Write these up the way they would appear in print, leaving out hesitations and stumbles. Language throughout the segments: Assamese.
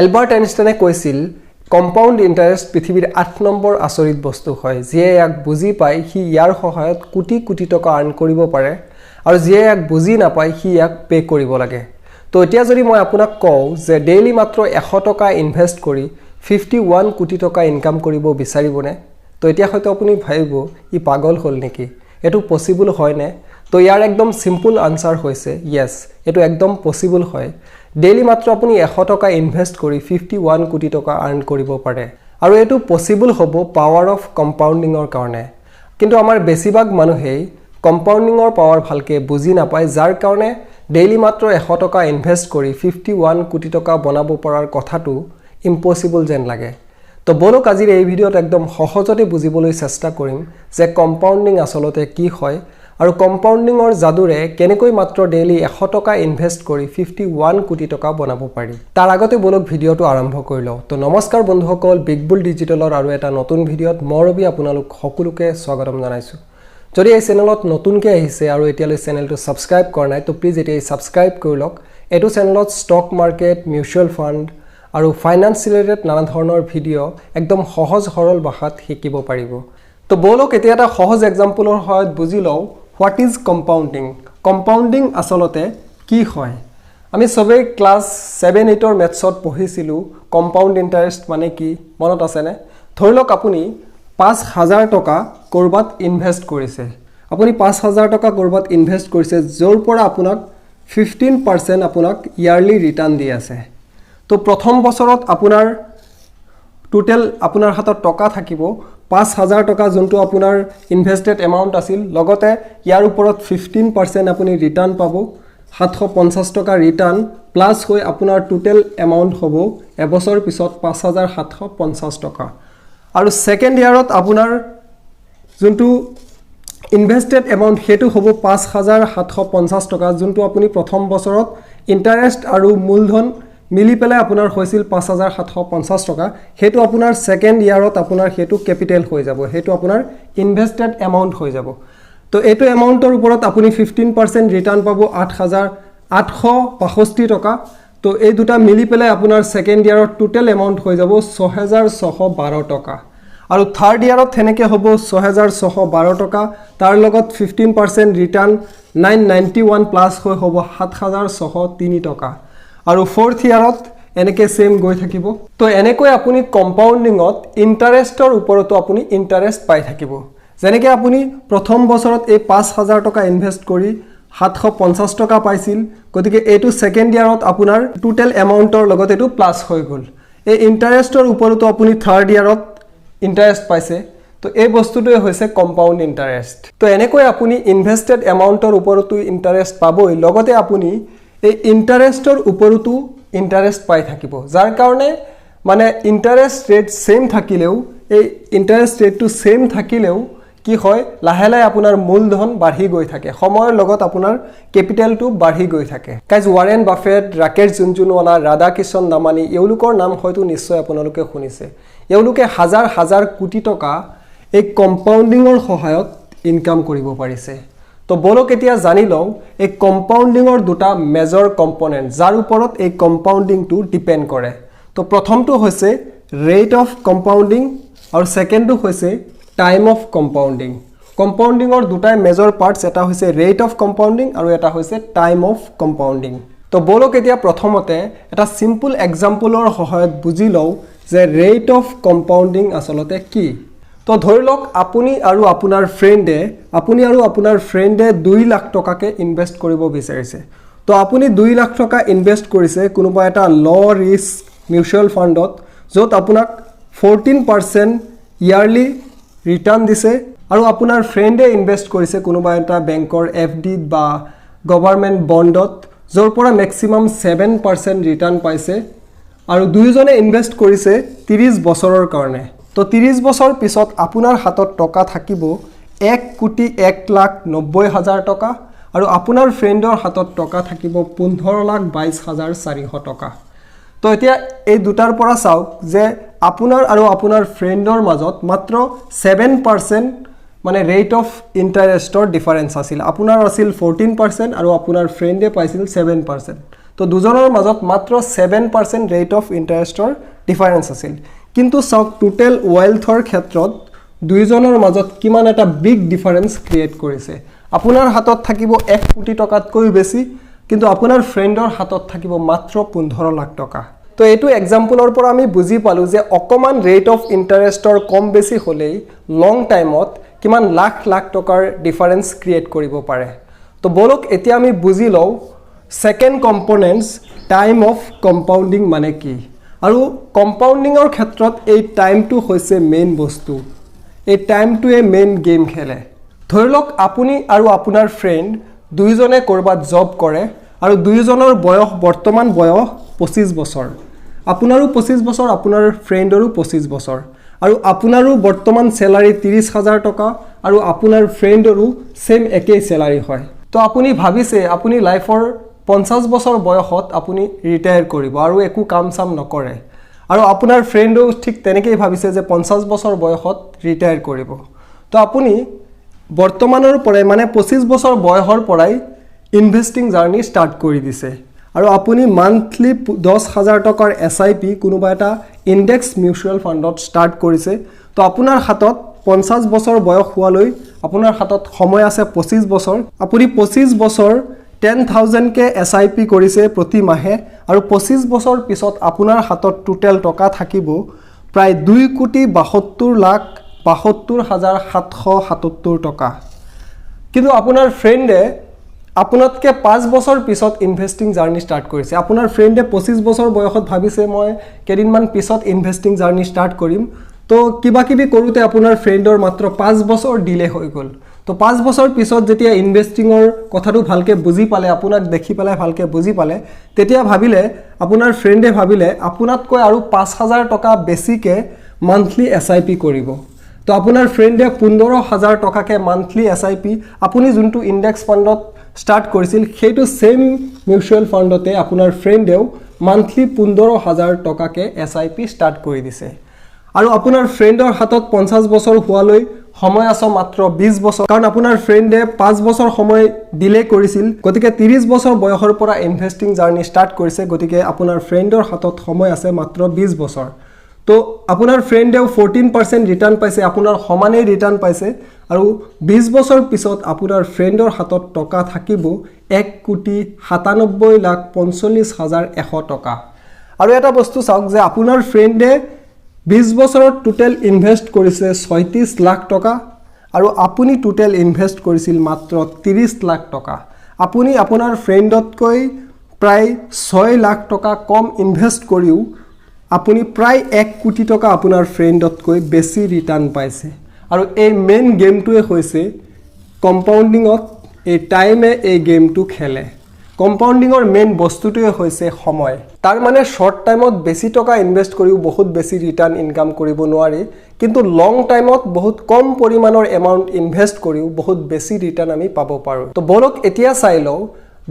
এলবাৰ্ট আইনষ্টাইনে কৈছিল, কম্পাউণ্ড ইণ্টাৰেষ্ট পৃথিৱীৰ 8 নম্বৰ আচৰিত বস্তু হয়। যিয়ে ইয়াক বুজি পায়, সি ইয়াৰ সহায়ত কোটি কোটি টকা আৰ্ণ কৰিব পাৰে আৰু যিয়ে ইয়াক বুজি নাপায়, সি ইয়াক পে' কৰিব লাগে। তো এতিয়া যদি মই আপোনাক কওঁ যে ডেইলি মাত্ৰ 100 টকা ইনভেষ্ট কৰি 51 কোটি টকা ইনকাম কৰিব বিচাৰিবনে? তো এতিয়া হয়তো আপুনি ভাবিব, ই পাগল হ'ল নেকি? এইটো পচিবল হয়নে? তো ইয়াৰ একদম চিম্পুল আনচাৰ হৈছে য়েছ, এইটো একদম পচিবল হয়। ডেইলি মাত্ৰ আপুনি 100 টকা ইনভেষ্ট কৰি 51 কোটি টকা আৰ্ণ কৰিব পাৰে আৰু এইটো পচিবল হ'ব পাৱাৰ অফ কম্পাউণ্ডিঙৰ কাৰণে। কিন্তু আমাৰ বেছিভাগ মানুহেই কম্পাউণ্ডিঙৰ পাৱাৰ ভালকৈ বুজি নাপায়, যাৰ কাৰণে ডেইলি মাত্ৰ 100 টকা ইনভেষ্ট কৰি 51 কোটি টকা বনাব পৰাৰ কথাটো ইম্পচিবল যেন লাগে। তো ব'লক, আজিৰ এই ভিডিঅ'ত একদম সহজতে বুজিবলৈ চেষ্টা কৰিম যে কম্পাউণ্ডিং আচলতে কি হয় আৰু কম্পাউণ্ডিঙৰ যাদুৰে কেনেকৈ মাত্ৰ ডেইলি 100 টকা ইনভেষ্ট কৰি 51 কোটি টকা বনাব পাৰি। তাৰ আগতে ব'লক, ভিডিঅ'টো আৰম্ভ কৰি লওঁ। তো নমস্কাৰ বন্ধুসকল, বিগ বুল ডিজিটেলৰ আৰু এটা নতুন ভিডিঅ'ত মই ৰবি আপোনালোক সকলোকে স্বাগতম জনাইছোঁ। যদি এই চেনেলত নতুনকৈ আহিছে আৰু এতিয়ালৈ চেনেলটো ছাবস্ক্ৰাইব কৰা নাই, তো প্লিজ এতিয়াই ছাবস্ক্ৰাইব কৰি লওক। এইটো চেনেলত ষ্টক মাৰ্কেট, মিউচুৱেল ফাণ্ড আৰু ফাইনেন্স ৰিলেটেড নানা ধৰণৰ ভিডিঅ' একদম সহজ সৰল ভাষাত শিকিব পাৰিব। তো ব'লক, এতিয়া এটা সহজ এক্সাম্পলৰ সহায়ত বুজি লওঁ, what is compounding? Compounding আচলতে কি হয়? আমি চবেই ক্লাছ 7-8ৰ মেথছত পঢ়িছিলোঁ কম্পাউণ্ড ইণ্টাৰেষ্ট মানে কি, মনত আছেনে? ধৰি লওক আপুনি 5,000 টকা ক'ৰবাত ইনভেষ্ট কৰিছে। আপুনি 5,000 টকা ক'ৰবাত ইনভেষ্ট কৰিছে, য'ৰ পৰা আপোনাক 15% আপোনাক ইয়াৰলি ৰিটাৰ্ণ দি আছে। তো প্ৰথম বছৰত আপোনাৰ টোটেল আপোনাৰ হাতত টকা থাকিব 5,000 টকা, যোনটো আপোনাৰ ইনভেষ্টেড এমাউণ্ট আছিল। লগতে ইয়াৰ ওপৰত 15% আপুনি ৰিটাৰ্ণ পাব, 750 টকা ৰিটাৰ্ণ প্লাছ হৈ আপোনাৰ টোটেল এমাউণ্ট হ'ব এবছৰ পিছত 5,750 টকা। আৰু ছেকেণ্ড ইয়াৰত আপোনাৰ যোনটো ইনভেষ্টেড এমাউণ্ট, সেইটো হ'ব 5,750 টকা, যোনটো আপুনি প্ৰথম বছৰত ইণ্টাৰেষ্ট আৰু মূলধন মিলি পেলাই আপোনাৰ হৈছিল 5,750 টকা। সেইটো আপোনাৰ ছেকেণ্ড ইয়াৰত আপোনাৰ সেইটো কেপিটেল হৈ যাব, সেইটো আপোনাৰ ইনভেষ্টেড এমাউণ্ট হৈ যাব। তো এইটো এমাউণ্টৰ ওপৰত আপুনি 15% ৰিটাৰ্ণ পাব, 8,862 টকা। তো এই দুটা মিলি পেলাই আপোনাৰ ছেকেণ্ড ইয়াৰত টোটেল এমাউণ্ট হৈ যাব 6,612 টকা। আৰু থাৰ্ড ইয়াৰত সেনেকৈ হ'ব 6,612 টকা, তাৰ লগত 15% ৰিটাৰ্ণ 991 প্লাছ হৈ হ'ব 7,603 টকা। আৰু ফ'ৰ্থ ইয়াৰত এনেকৈ ছেইম গৈ থাকিব। তো এনেকৈ আপুনি কম্পাউণ্ডিঙত ইণ্টাৰেষ্টৰ ওপৰতো আপুনি ইণ্টাৰেষ্ট পাই থাকিব। যেনেকৈ আপুনি প্ৰথম বছৰত এই 5,000 টকা ইনভেষ্ট কৰি 750 টকা পাইছিল, গতিকে এইটো ছেকেণ্ড ইয়াৰত আপোনাৰ টোটেল এমাউণ্টৰ লগত এইটো প্লাছ হৈ গ'ল। এই ইণ্টাৰেষ্টৰ ওপৰতো আপুনি থাৰ্ড ইয়াৰত ইণ্টাৰেষ্ট পাইছে। তো এই বস্তুটোৱে হৈছে কম্পাউণ্ড ইণ্টাৰেষ্ট। তো এনেকৈ আপুনি ইনভেষ্টেড এমাউণ্টৰ ওপৰতো ইণ্টাৰেষ্ট পাবই, লগতে আপুনি এই ইণ্টাৰেষ্টৰ ওপৰতো ইণ্টাৰেষ্ট পাই থাকিব, যাৰ কাৰণে মানে ইণ্টাৰেষ্ট ৰেট ছেইম থাকিলেও, এই ইণ্টাৰেষ্ট ৰেটটো ছেইম থাকিলেও কি হয়, লাহে লাহে আপোনাৰ মূলধন বাঢ়ি গৈ থাকে। সময়ৰ লগত আপোনাৰ কেপিটেলটো বাঢ়ি গৈ থাকে। Guys, Warren Buffett, Rakesh Jhunjhunwala, Radha Kishan Damani, এওঁলোকৰ নাম হয়তো নিশ্চয় আপোনালোকে শুনিছে। এওঁলোকে হাজাৰ হাজাৰ কোটি টকা এই কম্পাউণ্ডিঙৰ সহায়ত ইনকাম কৰিব পাৰিছে। তো ব'লক, এতিয়া জানি লওঁ এই কম্পাউণ্ডিঙৰ দুটা মেজৰ কম্পনেণ্ট, যাৰ ওপৰত এই কম্পাউণ্ডিংটো ডিপেণ্ড কৰে। তো প্ৰথমটো হৈছে ৰেট অফ কম্পাউণ্ডিং আৰু ছেকেণ্ডটো হৈছে টাইম অফ কম্পাউণ্ডিং। কম্পাউণ্ডিঙৰ দুটাই মেজৰ পাৰ্টছ, এটা হৈছে ৰেট অফ কম্পাউণ্ডিং আৰু এটা হৈছে টাইম অফ কম্পাউণ্ডিং। তো ব'লক, এতিয়া প্ৰথমতে এটা চিম্পুল এক্সাম্পলৰ সহায়ত বুজি লওঁ যে ৰেট অফ কম্পাউণ্ডিং আচলতে কি। তো ধৰি লওক আপুনি আৰু আপোনাৰ ফ্ৰেণ্ডে 2 লাখ টকাকৈ ইনভেষ্ট কৰিব বিচাৰিছে। তো আপুনি 2 লাখ টকা ইনভেষ্ট কৰিছে কোনোবা এটা ল' ৰিস্ক মিউচুৱেল ফাণ্ডত, য'ত আপোনাক 14% ইয়াৰলি ৰিটাৰ্ণ দিছে। আৰু আপোনাৰ ফ্ৰেণ্ডে ইনভেষ্ট কৰিছে কোনোবা এটা বেংকৰ এফ ডিত বা গভৰ্ণমেণ্ট বণ্ডত, য'ৰ পৰা মেক্সিমাম 7% ৰিটাৰ্ণ পাইছে। আৰু দুয়োজনে ইনভেষ্ট কৰিছে 30 বছৰৰ কাৰণে। তো 30 বছৰ পিছত আপোনাৰ হাতত টকা থাকিব 1 কোটি 1 লাখ 90 হাজাৰ টকা আৰু আপোনাৰ ফ্ৰেণ্ডৰ হাতত টকা থাকিব 15,22,400 টকা। তো এতিয়া এই দুটাৰ পৰা চাওক যে আপোনাৰ আৰু আপোনাৰ ফ্ৰেণ্ডৰ মাজত মাত্ৰ 7% মানে ৰেট অফ ইণ্টাৰেষ্টৰ ডিফাৰেঞ্চ আছিল। আপোনাৰ আছিল 14% আৰু আপোনাৰ ফ্ৰেণ্ডে পাইছিল 7%। তো দুজনৰ মাজত মাত্ৰ 7% ৰেট অফ ইণ্টাৰেষ্টৰ ডিফাৰেঞ্চ আছিল। কিন্তু চাওক, টোটেল ৱেল্থৰ ক্ষেত্ৰত দুয়োজনৰ মাজত কিমান এটা বিগ ডিফাৰেঞ্চ ক্ৰিয়েট কৰিছে। আপোনাৰ হাতত থাকিব 1 কোটি টকাতকৈও বেছি, কিন্তু আপোনাৰ ফ্ৰেণ্ডৰ হাতত থাকিব মাত্ৰ 15 লাখ টকা। তো এইটো এক্সাম্পলৰ পৰা আমি বুজি পালোঁ যে অকণমান ৰেট অফ ইণ্টাৰেষ্টৰ কম বেছি হ'লেই লং টাইমত কিমান লাখ লাখ টকাৰ ডিফাৰেঞ্চ ক্ৰিয়েট কৰিব পাৰে। তো ব'লক, এতিয়া আমি বুজি লওঁ second components, time of compounding মানে কি আৰু কম্পাউণ্ডিঙৰ ক্ষেত্ৰত এই টাইমটো হৈছে মেইন বস্তু। এই টাইমটোৱে মেইন গেম খেলে। ধৰি লওক, আপুনি আৰু আপোনাৰ ফ্ৰেণ্ড দুয়োজনে ক'ৰবাত জব কৰে আৰু দুয়োজনৰ বয়স, বৰ্তমান বয়স 25 বছৰ। আপোনাৰো 25 বছৰ, আপোনাৰ ফ্ৰেণ্ডৰো 25 বছৰ আৰু আপোনাৰো বৰ্তমান চেলাৰী 30 হাজাৰ টকা আৰু আপোনাৰ ফ্ৰেণ্ডৰো ছেইম একেই চেলাৰী হয়। তো আপুনি ভাবিছে, আপুনি লাইফৰ 50 বছৰ বয়সত আপুনি ৰিটায়াৰ কৰিব আৰু একো কাম চাম নকৰে আৰু আপোনাৰ ফ্ৰেণ্ডেও ঠিক তেনেকেই ভাবিছে যে 50 বছৰ বয়সত ৰিটায়াৰ কৰিব। তো আপুনি বৰ্তমানৰ পৰাই, মানে 25 বছৰ বয়সৰ পৰাই ইনভেষ্টিং জাৰ্ণি ষ্টাৰ্ট কৰি দিছে আৰু আপুনি মান্থলি 10 হাজাৰ টকাৰ এছআইপি কোনোবা এটা ইণ্ডেক্স মিউচুৱেল ফাণ্ডত ষ্টাৰ্ট কৰিছে। তো আপোনাৰ হাতত 50 বছৰ বয়স হোৱালৈ আপোনাৰ হাতত সময় আছে 25 বছৰ। আপুনি 25 বছৰ 10,000কৈ এছআইপি কৰিছে প্ৰতি মাহে আৰু 25 বছৰ পিছত আপোনাৰ হাতত টোটেল টকা থাকিব প্ৰায় 2,72,72,777 টকা। কিন্তু আপোনাৰ ফ্ৰেণ্ডে আপোনাতকৈ 5 বছৰ পিছত ইনভেষ্টিং জাৰ্ণি ষ্টাৰ্ট কৰিছে। আপোনাৰ ফ্ৰেণ্ডে 25 বছৰ বয়সত ভাবিছে, মই কেইদিনমান পিছত ইনভেষ্টিং জাৰ্ণি ষ্টাৰ্ট কৰিম। তো কিবা কিবি কৰোঁতে আপোনাৰ ফ্ৰেণ্ডৰ মাত্ৰ 5 বছৰ ডিলে হৈ গ'ল। তো 5 বছৰ পিছত যেতিয়া ইনভেষ্টিঙৰ কথাটো ভালকৈ বুজি পালে, আপোনাক দেখি পেলাই ভালকৈ বুজি পালে, তেতিয়া ভাবিলে, আপোনাৰ ফ্ৰেণ্ডে ভাবিলে আপোনাতকৈ আৰু 5 হাজাৰ টকা বেছিকৈ মান্থলি এছআইপি কৰিব। তো আপোনাৰ ফ্ৰেণ্ডে 15 হাজাৰ টকাকৈ মান্থলি এছআইপি, আপুনি যোনটো ইণ্ডেক্স ফাণ্ডত ষ্টাৰ্ট কৰিছিল, সেইটো ছেইম মিউচুৱেল ফাণ্ডতে আপোনাৰ ফ্ৰেণ্ডেও মান্থলি 15 হাজাৰ টকাকৈ এছআইপি ষ্টাৰ্ট কৰি দিছে। আৰু আপোনাৰ ফ্ৰেণ্ডৰ হাতত 50 বছৰ হোৱালৈ সময় আছে মাত্ৰ 20 বছৰ, কাৰণ আপোনাৰ ফ্ৰেণ্ডে 5 বছৰ সময় ডিলে কৰিছিল। গতিকে 30 বছৰ বয়সৰ পৰা ইনভেষ্টিং জাৰ্ণি ষ্টাৰ্ট কৰিছে। গতিকে আপোনাৰ ফ্ৰেণ্ডৰ হাতত সময় আছে মাত্ৰ 20 বছৰ। তো আপোনাৰ ফ্ৰেণ্ডেও 14% ৰিটাৰ্ণ পাইছে, আপোনাৰ সমানেই ৰিটাৰ্ণ পাইছে আৰু 20 বছৰ পিছত আপোনাৰ ফ্ৰেণ্ডৰ হাতত টকা থাকিব 1,97,45,100 টকা। আৰু এটা বস্তু চাওক যে আপোনাৰ ফ্ৰেণ্ডে 20 বছৰত টোটেল ইনভেষ্ট কৰিছে 36 লাখ টকা আৰু আপুনি টোটেল ইনভেষ্ট কৰিছিল মাত্ৰ 30 লাখ টকা। আপুনি আপোনাৰ ফ্ৰেণ্ডতকৈ প্ৰায় 6 লাখ টকা কম ইনভেষ্ট কৰিও আপুনি প্ৰায় 1 কোটি টকা আপোনাৰ ফ্ৰেণ্ডতকৈ বেছি ৰিটাৰ্ণ পাইছে। আৰু এই মেইন গেমটোৱে হৈছে কম্পাউণ্ডিঙত এই টাইমে এই গেমটো খেলে। কম্পাউণ্ডিঙৰ মেইন বস্তুটোৱে হৈছে সময়। তাৰ মানে শ্বৰ্ট টাইমত বেছি টকা ইনভেষ্ট কৰিও বহুত বেছি ৰিটাৰ্ণ ইনকাম কৰিব নোৱাৰি, কিন্তু লং টাইমত বহুত কম পৰিমাণৰ এমাউণ্ট ইনভেষ্ট কৰিও বহুত বেছি ৰিটাৰ্ণ আমি পাব পাৰোঁ। তো ব'লক, এতিয়া চাই লওঁ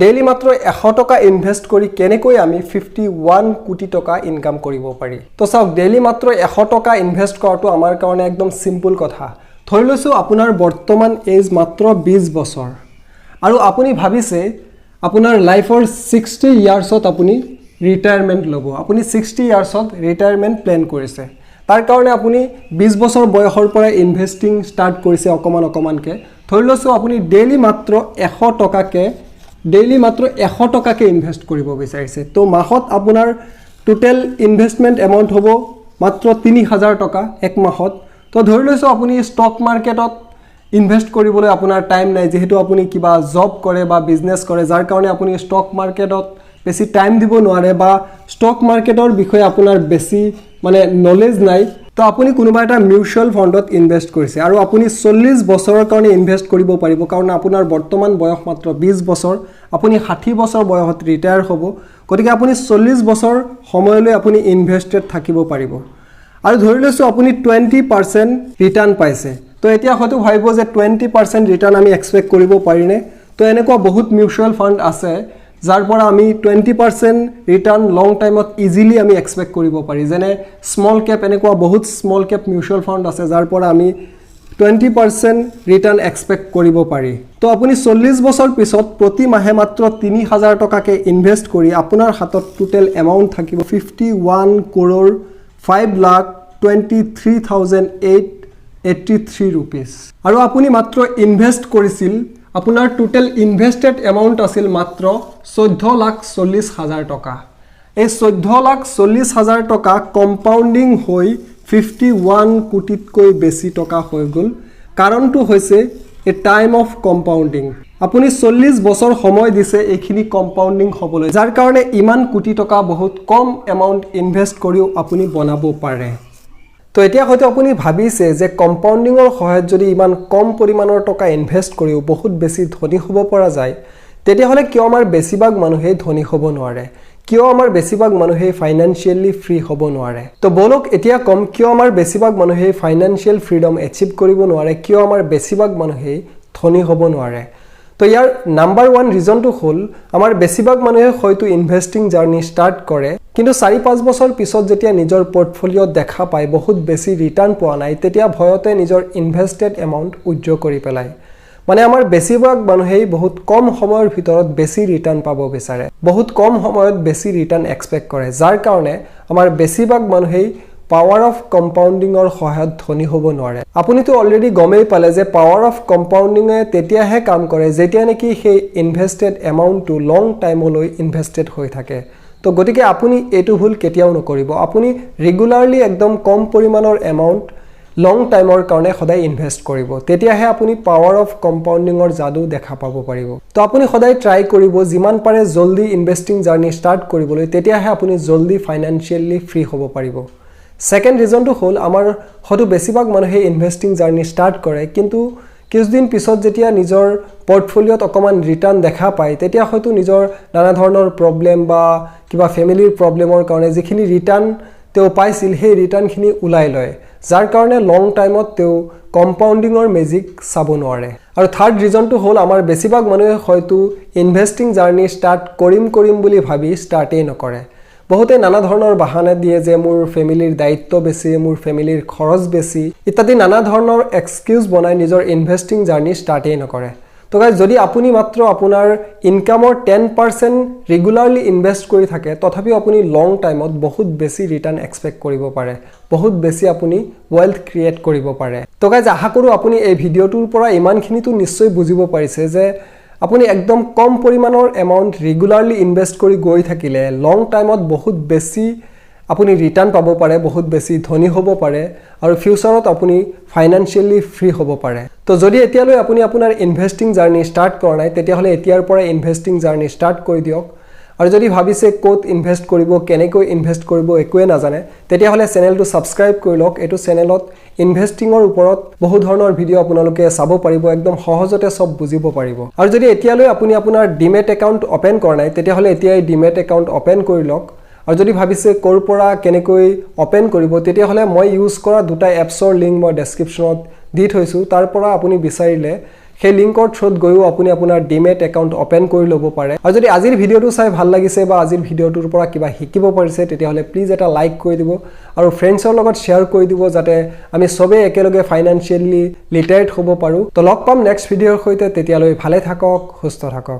ডেইলি মাত্ৰ 100 টকা ইনভেষ্ট কৰি কেনেকৈ আমি 51 কোটি টকা ইনকাম কৰিব পাৰি। তো চাওক, ডেইলি মাত্ৰ 100 টকা ইনভেষ্ট কৰাটো আমাৰ কাৰণে একদম চিম্পুল কথা। ধৰি লৈছোঁ, আপোনাৰ বৰ্তমান এজ মাত্ৰ 20 বছৰ আৰু আপুনি ভাবিছে আপোনাৰ লাইফৰ 60 ইয়াৰ্ছত আপুনি ৰিটায়াৰমেণ্ট ল'ব। আপুনি 60 ইয়াৰ্ছত ৰিটায়াৰমেণ্ট প্লেন কৰিছে। তাৰ কাৰণে আপুনি 20 বছৰ বয়সৰ পৰাই ইনভেষ্টিং ষ্টাৰ্ট কৰিছে অকণমান অকণমানকৈ। ধৰি লৈছোঁ, আপুনি ডেইলি মাত্ৰ 100 টকাকৈ ইনভেষ্ট কৰিব বিচাৰিছে। তো মাহত আপোনাৰ টোটেল ইনভেষ্টমেণ্ট এমাউণ্ট হ'ব মাত্ৰ 3 হাজাৰ টকা এক মাহত। তো ধৰি লৈছোঁ, আপুনি ষ্টক মাৰ্কেটত ইনভেষ্ট কৰিবলৈ আপোনাৰ টাইম নাই, যিহেতু আপুনি কিবা জব কৰে বা বিজনেছ কৰে, যাৰ কাৰণে আপুনি ষ্টক মাৰ্কেটত বেছি টাইম দিব নোৱাৰে বা ষ্টক মাৰ্কেটৰ বিষয়ে আপোনাৰ বেছি মানে নলেজ নাই। তো আপুনি কোনোবা এটা মিউচুৱেল ফাণ্ডত ইনভেষ্ট কৰিছে আৰু আপুনি 40 বছৰৰ কাৰণে ইনভেষ্ট কৰিব পাৰিব, কাৰণ আপোনাৰ বৰ্তমান বয়স মাত্ৰ 20 বছৰ। আপুনি 60 বছৰ বয়সত ৰিটায়াৰ হ'ব। গতিকে আপুনি 40 বছৰ সময়লৈ আপুনি ইনভেষ্টেড থাকিব পাৰিব। আৰু ধৰি লৈছোঁ, আপুনি 20% ৰিটাৰ্ণ পাইছে। তো এতিয়া হয়তো ভাবিব যে 20% ৰিটাৰ্ণ আমি এক্সপেক্ট কৰিব পাৰিনে? তো এনেকুৱা বহুত মিউচুৱেল ফাণ্ড আছে যাৰ পৰা আমি 20% ৰিটাৰ্ণ লং টাইমত ইজিলি আমি এক্সপেক্ট কৰিব পাৰি। যেনে স্মল কেপ, এনেকুৱা বহুত স্মল কেপ মিউচুৱেল ফাণ্ড আছে যাৰ পৰা আমি 20% return expect কৰিব পাৰি। তো আপুনি 40 বছৰ পিছত প্ৰতি মাহে মাত্ৰ 3000 টকাকৈ ইনভেষ্ট কৰি আপোনাৰ হাতত টোটেল এমাউণ্ট থাকিব 51 crore 5 lakh 23,883 rupees। আৰু আপুনি মাত্ৰ ইনভেষ্ট কৰিছিল, আপোনাৰ টোটেল ইনভেষ্টেড এমাউণ্ট আছিল মাত্ৰ 14,40,000 টকা। এই 14,40,000 টকা কম্পাউণ্ডিং হৈ 51 কোটিতকৈ বেছি টকা হৈ গ'ল। কাৰণটো হৈছে এ টাইম অফ কম্পাউণ্ডিং। আপুনি 40 বছৰ সময় দিছে এইখিনি কম্পাউণ্ডিং হ'বলৈ, যাৰ কাৰণে ইমান কোটি টকা বহুত কম এমাউণ্ট ইনভেষ্ট কৰিও আপুনি বনাব পাৰে। তো এতিয়া হয়তো আপুনি ভাবিছে যে কম্পাউণ্ডিঙৰ সহায়ত যদি ইমান কম পৰিমাণৰ টকা ইনভেষ্ট কৰিও বহুত বেছি ধনী হ'ব পৰা যায়, তেতিয়াহ'লে কিয় আমাৰ বেছিভাগ মানুহেই ধনী হ'ব নোৱাৰে? কিয় আমাৰ বেছিভাগ মানুহেই ফাইনেন্সিয়েলি ফ্ৰী হ'ব নোৱাৰে? তো ব'লক এতিয়া ক'ম, কিয় আমাৰ বেছিভাগ মানুহেই ফাইনেন্সিয়েল ফ্ৰীডম এচিভ কৰিব নোৱাৰে, কিয় আমাৰ বেছিভাগ মানুহেই ধনী হ'ব নোৱাৰে। তো ইয়াৰ নাম্বাৰ ওৱান ৰিজনটো হ'ল, আমাৰ বেছিভাগ মানুহে হয়তো ইনভেষ্টিং জাৰ্ণি ষ্টাৰ্ট কৰে, কিন্তু 4-5 বছৰ পিছত যেতিয়া নিজৰ পৰ্টফলিঅ'ত দেখা পায় বহুত বেছি ৰিটাৰ্ণ পোৱা নাই, তেতিয়া ভয়তে নিজৰ ইনভেষ্টেড এমাউণ্ট উইড্ৰ কৰি পেলায়। মানে আমাৰ বেছিভাগ মানুহেই বহুত কম সময়ৰ ভিতৰত বেছি ৰিটাৰ্ণ পাব বিচাৰে, বহুত কম সময়ত বেছি ৰিটাৰ্ণ এক্সপেক্ট কৰে, যাৰ কাৰণে আমাৰ বেছিভাগ মানুহেই পাৱাৰ অফ কম্পাউণ্ডিঙৰ সহায়ত ধনী হ'ব নোৱাৰে। আপুনিতো অলৰেডি গমেই পালে যে পাৱাৰ অফ কম্পাউণ্ডিঙে তেতিয়াহে কাম কৰে, যেতিয়া নেকি সেই ইনভেষ্টেড এমাউণ্টটো লং টাইমলৈ ইনভেষ্টেড হৈ থাকে। তো গতিকে আপুনি এইটো ভুল কেতিয়াও নকৰিব। আপুনি ৰেগুলাৰলি একদম কম পৰিমাণৰ এমাউণ্ট লং টাইমৰ কাৰণে সদায় ইনভেষ্ট কৰিব, তেতিয়াহে আপুনি পাৱাৰ অফ কম্পাউণ্ডিঙৰ যাদু দেখা পাব পাৰিব। তো আপুনি সদায় ট্ৰাই কৰিব যিমান পাৰে জল্দি ইনভেষ্টিং জাৰ্ণি ষ্টাৰ্ট কৰিবলৈ, তেতিয়াহে আপুনি জল্দি ফাইনেন্সিয়েলি ফ্ৰী হ'ব পাৰিব। ছেকেণ্ড ৰিজনটো হ'ল, আমাৰ হয়তো বেছিভাগ মানুহে ইনভেষ্টিং জাৰ্ণি ষ্টাৰ্ট কৰে, কিন্তু কিছুদিন পিছত যেতিয়া নিজৰ পৰ্টফলিঅ'ত অকণমান ৰিটাৰ্ণ দেখা পায়, তেতিয়া হয়তো নিজৰ নানা ধৰণৰ প্ৰব্লেম বা কিবা ফেমিলিৰ প্ৰব্লেমৰ কাৰণে যিখিনি ৰিটাৰ্ণ তেওঁ পাইছিল, সেই ৰিটাৰ্ণখিনি ওলাই লয়, যাৰ কাৰণে লং টাইমত তেওঁ কম্পাউণ্ডিঙৰ মেজিক চাব নোৱাৰে। আৰু থাৰ্ড ৰিজনটো হ'ল, আমাৰ বেছিভাগ মানুহে হয়তো ইনভেষ্টিং জাৰ্ণি ষ্টাৰ্ট কৰিম কৰিম বুলি ভাবি ষ্টাৰ্টেই নকৰে। বহুতে নানা ধৰণৰ বাহানা দিয়ে যে মোৰ ফেমিলিৰ দায়িত্ব বেছি, মোৰ ফেমিলিৰ খৰচ বেছি ইত্যাদি নানা ধৰণৰ এক্সকিউজ বনাই নিজৰ ইনভেষ্টিং জাৰ্ণি ষ্টাৰ্টেই নকৰে। তো গাইজ, যদি আপুনি মাত্ৰ আপোনাৰ ইনকামৰ 10% ৰেগুলাৰলি ইনভেষ্ট কৰি থাকে, তথাপিও আপুনি লং টাইমত বহুত বেছি ৰিটাৰ্ণ এক্সপেক্ট কৰিব পাৰে, বহুত বেছি আপুনি ৱেল্থ ক্ৰিয়েট কৰিব পাৰে। তো গাইজ, আশা কৰোঁ আপুনি এই ভিডিঅ'টোৰ পৰা ইমানখিনিতো নিশ্চয় বুজিব পাৰিছে যে আপুনি একদম কম পৰিমাণৰ এমাউণ্ট ৰেগুলাৰলি ইনভেষ্ট কৰি গৈ থাকিলে লং টাইমত বহুত বেছি আপুনি ৰিটাৰ্ণ পাব পাৰে, বহুত বেছি ধনী হ'ব পাৰে আৰু ফিউচাৰত আপুনি ফাইনেন্সিয়েলি ফ্ৰী হ'ব পাৰে। তো যদি এতিয়ালৈ আপুনি আপোনাৰ ইনভেষ্টিং জাৰ্ণি ষ্টাৰ্ট কৰা নাই, তেতিয়াহ'লে এতিয়াৰ পৰাই ইনভেষ্টিং জাৰ্ণি ষ্টাৰ্ট কৰি দিয়ক। আৰু যদি ভাবিছে ক'ত ইনভেষ্ট কৰিব, কেনেকৈ ইনভেষ্ট কৰিব একোৱে নাজানে, তেতিয়াহ'লে চেনেলটো ছাবস্ক্ৰাইব কৰি লওক। এইটো চেনেলত ইনভেষ্টিঙৰ ওপৰত বহু ধৰণৰ ভিডিঅ' আপোনালোকে চাব পাৰিব, একদম সহজতে চব বুজিব পাৰিব। আৰু যদি এতিয়ালৈ আপুনি আপোনাৰ ডিমেট একাউণ্ট অ'পেন কৰা নাই, তেতিয়াহ'লে এতিয়াই ডিমেট একাউণ্ট অ'পেন কৰি লওক। আৰু যদি ভাবিছে ক'ৰ পৰা কেনেকৈ অ'পেন কৰিব, তেতিয়াহ'লে মই ইউজ কৰা দুটা এপছৰ লিংক মই ডেছক্ৰিপশ্যনত দি থৈছোঁ। তাৰ পৰা আপুনি বিচাৰিলে সেই লিংকৰ থ্ৰুত গৈও আপুনি আপোনাৰ ডিমেট একাউণ্ট অ'পেন কৰি ল'ব পাৰে। আৰু যদি আজিৰ ভিডিঅ'টো চাই ভাল লাগিছে বা আজিৰ ভিডিঅ'টোৰ পৰা কিবা শিকিব পাৰিছে, তেতিয়াহ'লে প্লিজ এটা লাইক কৰি দিব আৰু ফ্ৰেণ্ডছৰ লগত শ্বেয়াৰ কৰি দিব, যাতে আমি চবেই একেলগে ফাইনেন্সিয়েলি লিটাৰেট হ'ব পাৰোঁ। তো লগ পাম নেক্সট ভিডিঅ'ৰ সৈতে। তেতিয়ালৈ ভালে থাকক, সুস্থ থাকক।